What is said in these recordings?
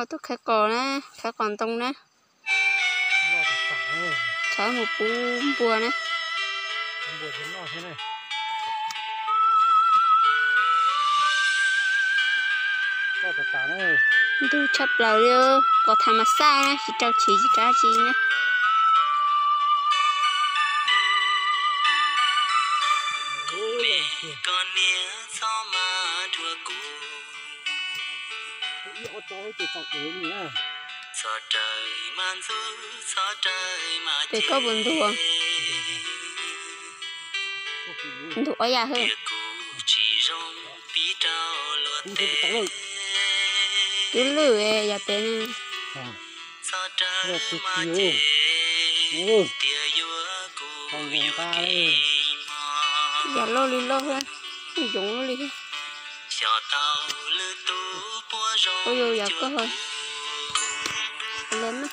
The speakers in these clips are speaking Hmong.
Tuaj khawb qos na, khawb qos ntoo na. Khawb mus pub npua na. Ntug tshaj plaws li, qos tham mas xaj na, tsis rau chiv tsis rau tsi na. Pem koj puas ntug? Ntug ob yam hwb. Twb lwj yam pem ne. Yam loj li loj thiab, yoov li thiab. Ua yam koj los na.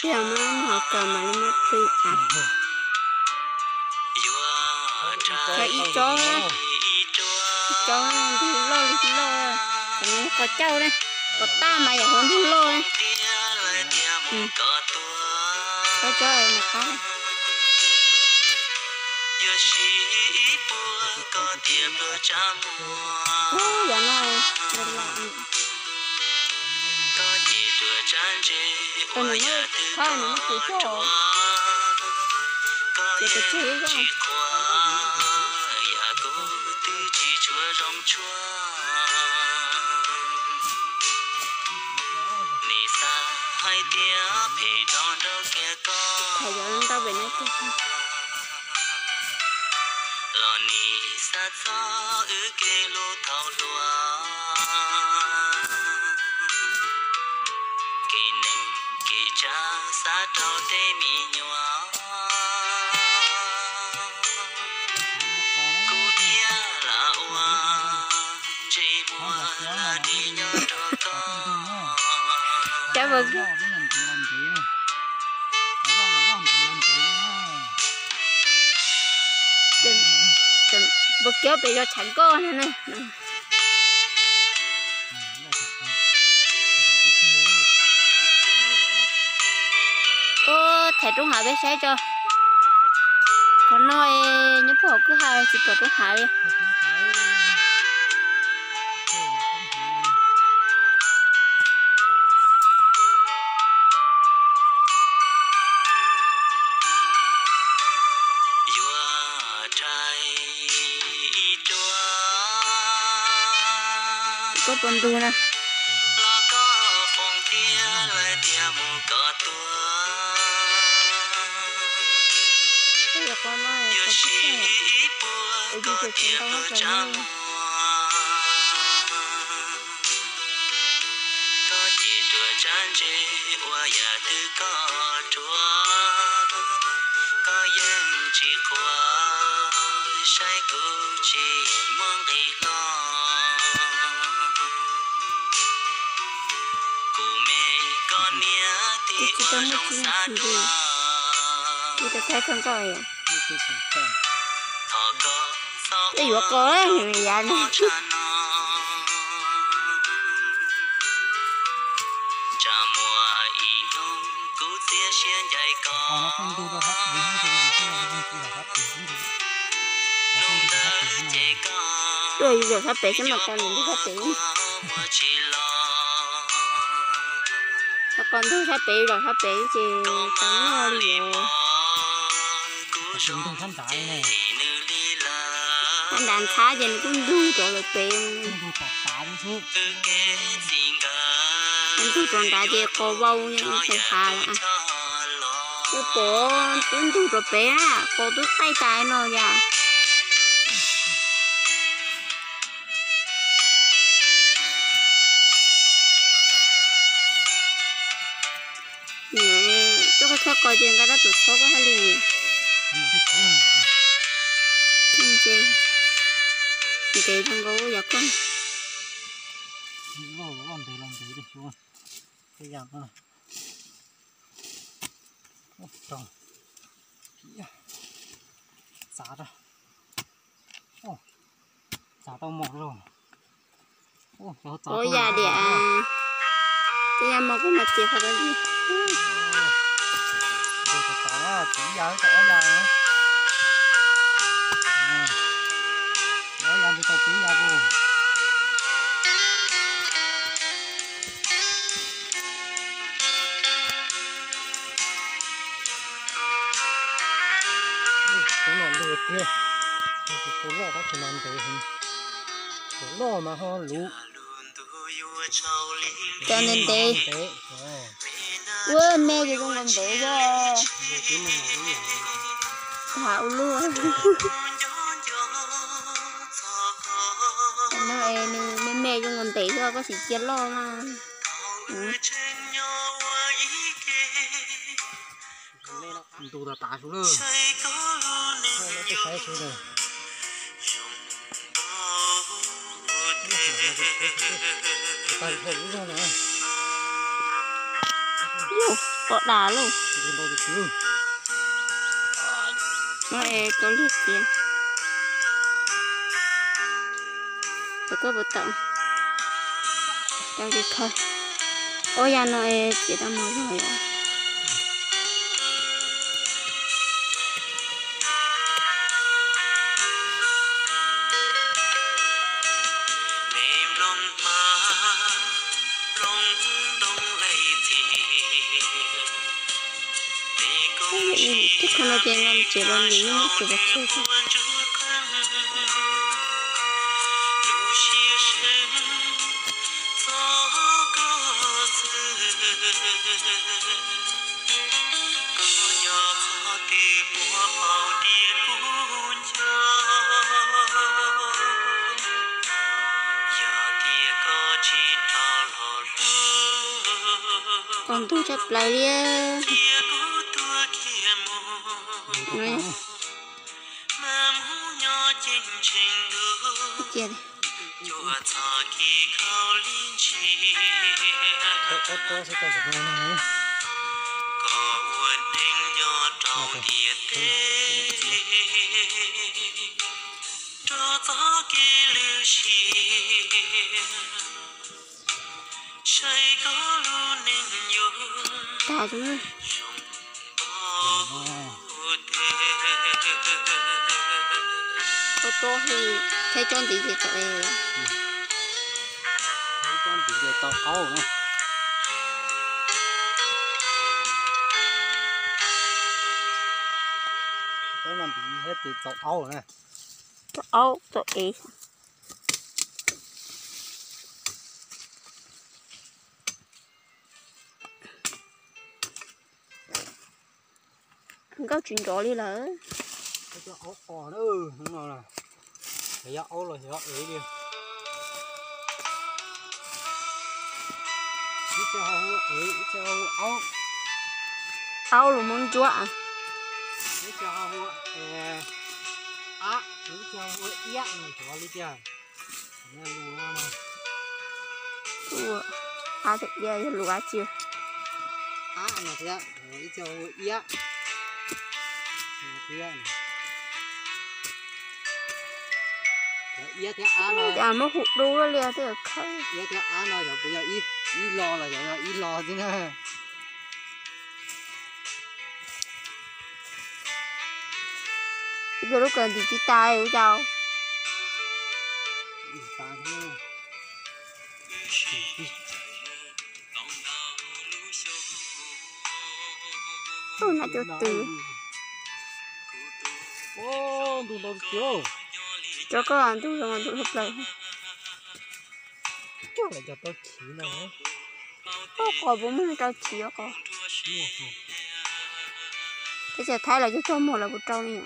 Tiag mas ho kawm mam li muab plhws av. Kawm ib tsob, ib tsob ntug loj li loj, qos cauj ne, qos taj mas yam huv ntug loj ne. Ib tsob mas qab. Ub, yam no los los. Tus nws muab qhab nws muab txiv tuaj, ces tus tseg ib zaug. Tham yuav ntau pem no. Los nim xav txog wb kev hlub thaum hluas, kev neeg kev tsav xav rau tej me nyuam. Kuv thiaj lam ua ntsej muag lam dim nyob rau koj. Puas kiav pem zos tshav nkoj no ne. Ub, thaiv roob hav peb saib tso. Qhov no nyob puag hauv kwj ha tsis pom roob hav li. Koj puas ntug na? Koj ces ruas tsab ntse ua yam twg koj ruam, koj yeej tsis quav, saib kuv tsis muaj nqis hlo. Kuv me koj niam tij ua zoo xav dua. Thov koj txhob ua yav no. Tsam muaj ib hnub kuv txiav siab ncaim koj. Hnub ntawd ces koj yuav ua kua muag tsis los. Koj ntug sab pem los sab pem ces tau noj li os. Nrad ntxhab ces nws kuj ntug rov lawm pem. Ntug rov nrad ces qos vau, qos hav lawm. Twb pom twb ntug rov pem na, qos twb qaij tas no yom. Tuaj khawb qos ces nqa rab tus txhob koj hais li. ces ntev zoo nkaus yam koj. Loj los loj ntev los ntev li xyov. Tej yam no rau txav rau. Txav tau mos los. Ua ya diam. Tej yam mos kuj mas txiav qhov tau yig. Txav tau ob ya, tau ob ya. Ob ya nti tau peb ya tus. Cov no luag tiag, tus loj tab sis mas ntev heev. Cov loj mas ho luv. Cov ntev ntev. Ua me ces zoo nkaus ntev xwb. Tham ua luaj. No es nws me me zoo nkaus ntev xwb, koj sim cia loj mas. Ntu tas tas xwb na. Saib xwb na. Yus, pom dam lauj. No es rau liag tiag. Tau koj puas tau? Tau ces khaws. Ob ya no es txiav tau mos zog yom. Tej qho no ces nqa tsev los nws yeej muaj tsev pov tseg xwb. Qos ntug tshaj plaws li. Cia li. Tas xwb. Tau tso hws, thaij tsob ntxiv ces tau. Thaij tsob ntxiv ces tau aub na. Tsob no ntxiv thiab ces tau aub na. Tau aub tau ev. Nkauj tsis nrov li lawm. Cov aub qos na, hnub no na, xyov yog aub los xyov yog ev li. Ib txhia ho hu ev, ib txhia ho hu aub. Aub los muab ntsuab. Ib txhia ho hu ab, ib txhia ho hu iab no xyov li tiag. Ab, yog lus ab tsi? Ab no thiab, ib txhia hu iab. Iab thiab ab no, muab hu dub li tej khawb. Iab thiab ab no xyov puas yog ib lo los xyov yog ib lo xwb na. Yog lub kawm ntim tsis tas ua cas. Ub, nab cov twm. Cov koj ntug zoo ntug hauv plaws. Coj lawv cov tau chiv no. Ub, qos puas muaj rau chiv qos? Teb chaws Thaib lawv cog cog muag lawv puas rau li?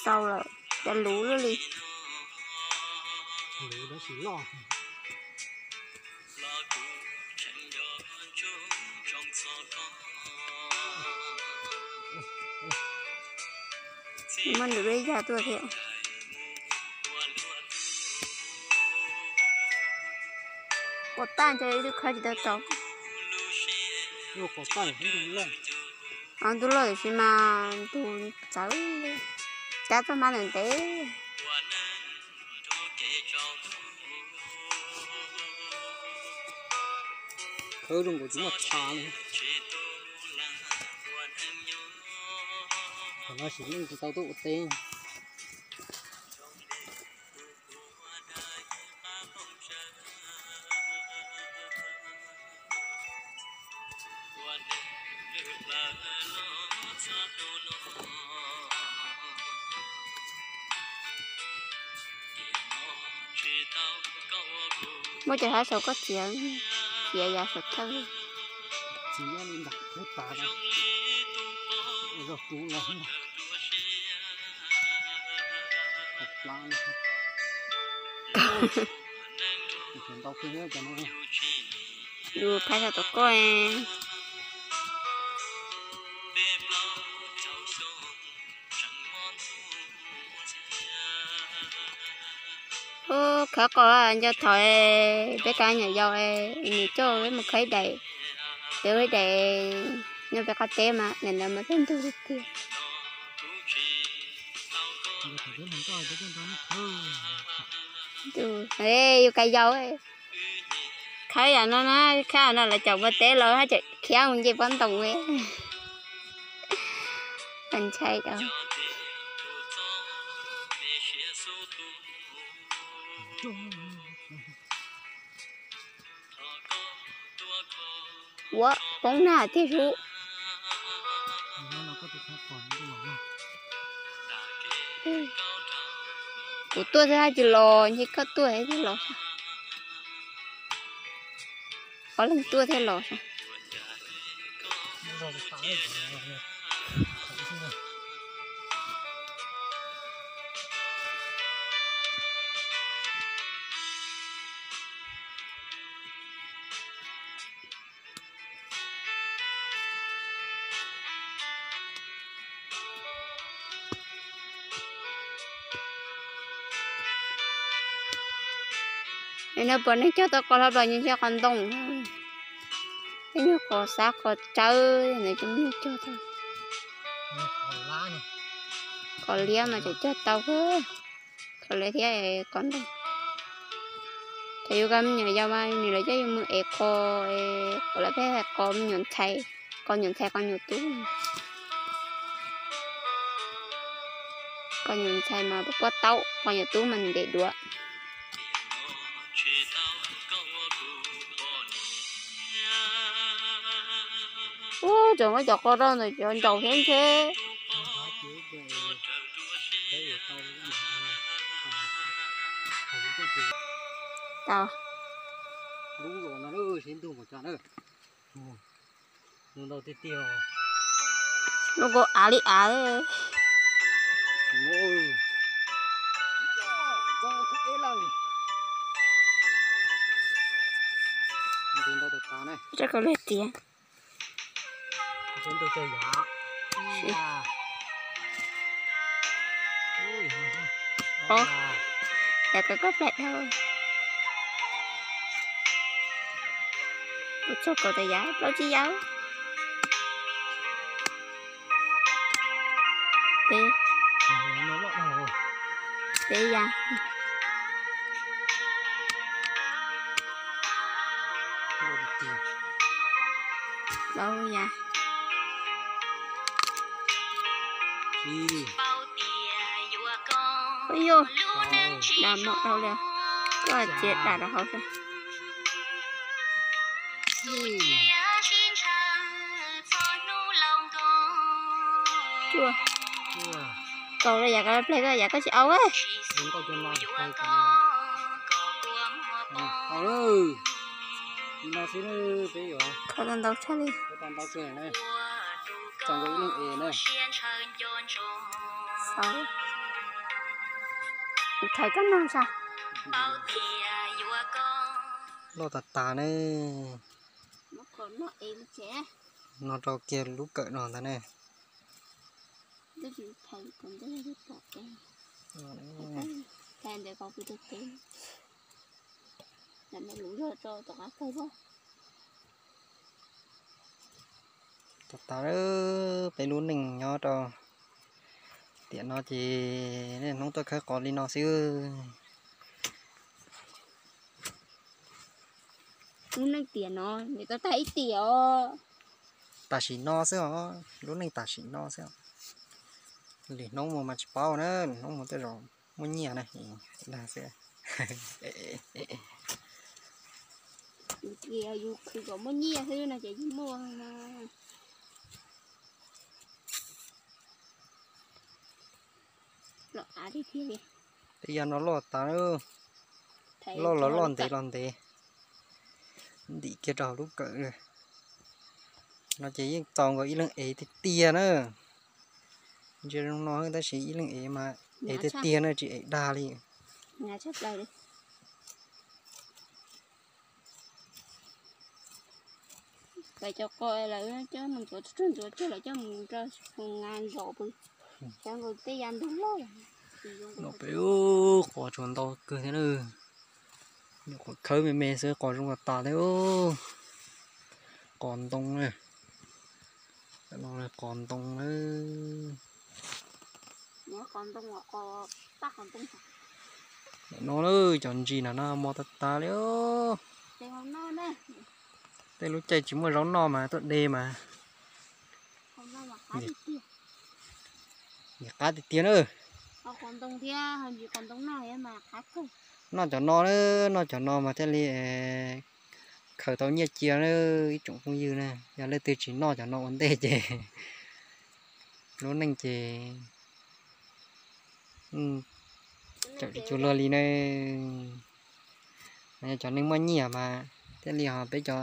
Xaus lawm, cas luv luaj li. Luv tab sis loj. Muab nws lub yaj tuaj thiab. Quav tag ntshe ib tug khawb tsis tau tau. Ntug loj tiam sis mas ntug txawv, cab txoj hmab ntev ntev. Khawb zoo nkaus tsis muaj tshav li. Qhov no sim neej tsis tau tuaj ua teb. Muab cov hab saum koj txiav, txiav yav saum thawj. Yus phais saum tus koj. Ub, khawb qos nco thaum peb kab nyuam yaus nws coj peb mus khawb ib daim, peb ua ib daim nyob peb qab teb mas daim ntawd mas peb ntug tiag tiag. Yus ka yau khawb yam no na, khawb no lawv cov npua teb los haj tseem khiav mus nce pob ntoo li. Ntshai os. Ua poob nag tiag sub. Kuv tuaj thiaj tsis los, ntshe koj tuaj thiaj los. Ob leeg tuaj thiaj los. No puas neeg cog tau qos hlob los nyob qos ntoo, tej nyuag qos xav qos tsawb ntawd cov neeg cog tau. Qos liab mas tseem cog tau, qos liab thiab qos ntoo. Ces yus cov me nyuam yaus mas nws lawv coj yus mus ev qos, qos lawv pheej hais qos me nyuam ntxhais, qos nyuam ntxhais qos nyuam tub. Qos nyuam ntxhais mas pob taub, qos nyuam tub mas ntev duav. Ub, tseem muab cov qos rau ntawm cov ntsaum thiab ntshe. Tau. Lub no sib ntug npaum cas na. Lub ntau tiag tiag. Lub nkaus av li av. Ntau tas tas na. Ntau tas tas. Ov, yav koj koj plaim dhau. Kuv txog kaum tas yav plaub tsib yav. Peb, peb yav. Plaub yav. Ub yuj, dam mom dhau li, koj txiav dam rau hauv xwb. Cuaj. Kaum rau yav koj ple koj yav koj tsis au. Kho tau ntau tshaj li. Xav, kuv thaiv koj noj sav. Loj tas tas ne. No rau kiag lub kawm no ntag ne. Tas tas, peb lub neej nyob rau tiam no ces niaj hnub tuaj khawb qos li no xwb. Lub neej tiam no nws tau tag ib tiam os. Tam sim no xwb os, lub neej tam sim no xwb os. Lwm hnub mus mas tsis paub na, lwm hnub mus tej zaum muaj nyiaj na, dag xwb. Yus khwv kom muaj nyiaj xwb no ces yeej muaj na. Tej yam no loj tas, loj los loj ntev los ntev, ntim kiag rau hauv lub kawm. No ces yeej txaus nkaus ib leeg ev tiag tiag na. Ntsia zoo no tab sis ib leeg ev mas ev tiag tiag na, tsis ev dag li. Pais cov qos lawv coj mus ntxuav tsuag ntxuav tsuag lawv coj mus rau nqa zom pw. Xyov nkaus tej yav ntug loj. No peb qos tsuas ntau kawg thiab na. Nyuam qhuav khawb me me xwb qos zoo tas tas thiab. Qos ntoo na. Qos ntoo na. No cov ntsis no no mos tas tas li. Tej lub caij tsis muaj zaub noj mas tuaj de mas. Nim qab tiag tiag na. Noj cov no, noj cov no mas thiaj li khaws tau nyiaj cia na ib tsoom phooj ywg na. Yog leej twg tsis noj cov no ua ntej ces lub neej ces tseem tsis cuag luag li na. Yog cov neeg muaj nyiaj mas thiaj li ho, peb cov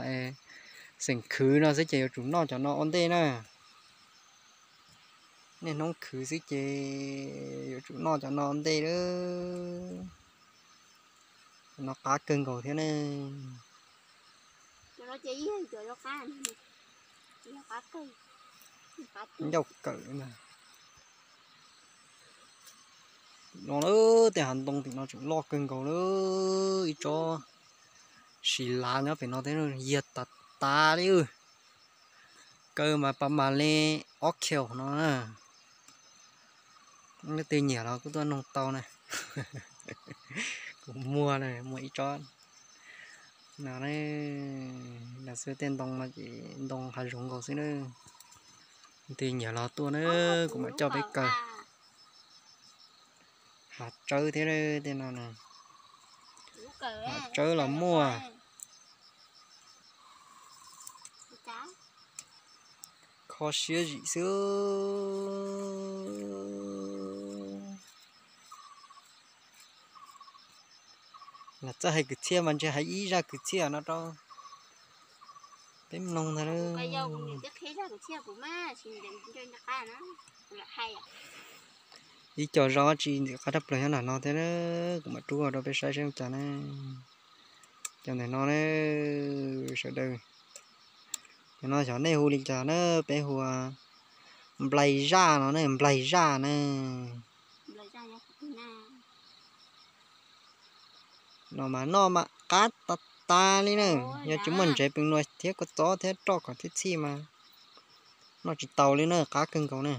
xeem khwv no xwb ces yuav tsum noj cov no ua ntej na. Niaj hnub khwv xwb ces yuav tsum noj cov no ua ntej lawm. No qab kawg nkaus thiab ne. Ncauj kawm na. No lawm, tej hav ntoo tim no tseem loj kawg nkaus lawm, ib tsob sis lav nyob pem no thiab, yag tas tas li. Kaw mas pa mas li ob kheus no na. Leej twg nyiam los kuj tuaj noog tau na. Kuv muag na, muag ib tsob no. Los xwb tej ntoo no ces ntoo hav zoov nkaus xwb na. Leej twg nyiam los tuaj na, kuv mam coj peb kaw. Hav tsawb thiab tej no na. Hav tsawb los muaj. Kho siab zim xwb. Los txawj hais kwv txhiaj mas ntshe hais ib zaj kwv txhiaj no rau peb mloog ntag. Ib co zog tsis ntxim qab tshaj plaws nyob nram no thiab, kuv mam rub rau peb saib seb ua cas na. Cov ntawm no na, sawv daws, cov no xyov nej hu li cas na, peb hu ua nplaig zaj no ne, nplaig zaj na. No mas noj mas qab tas tas li na, yog tsis muaj ntsev pes nua thiab kua txob thiab roj kom thiab txhij mas noj tsis tau li na, qab kawg nkaus na.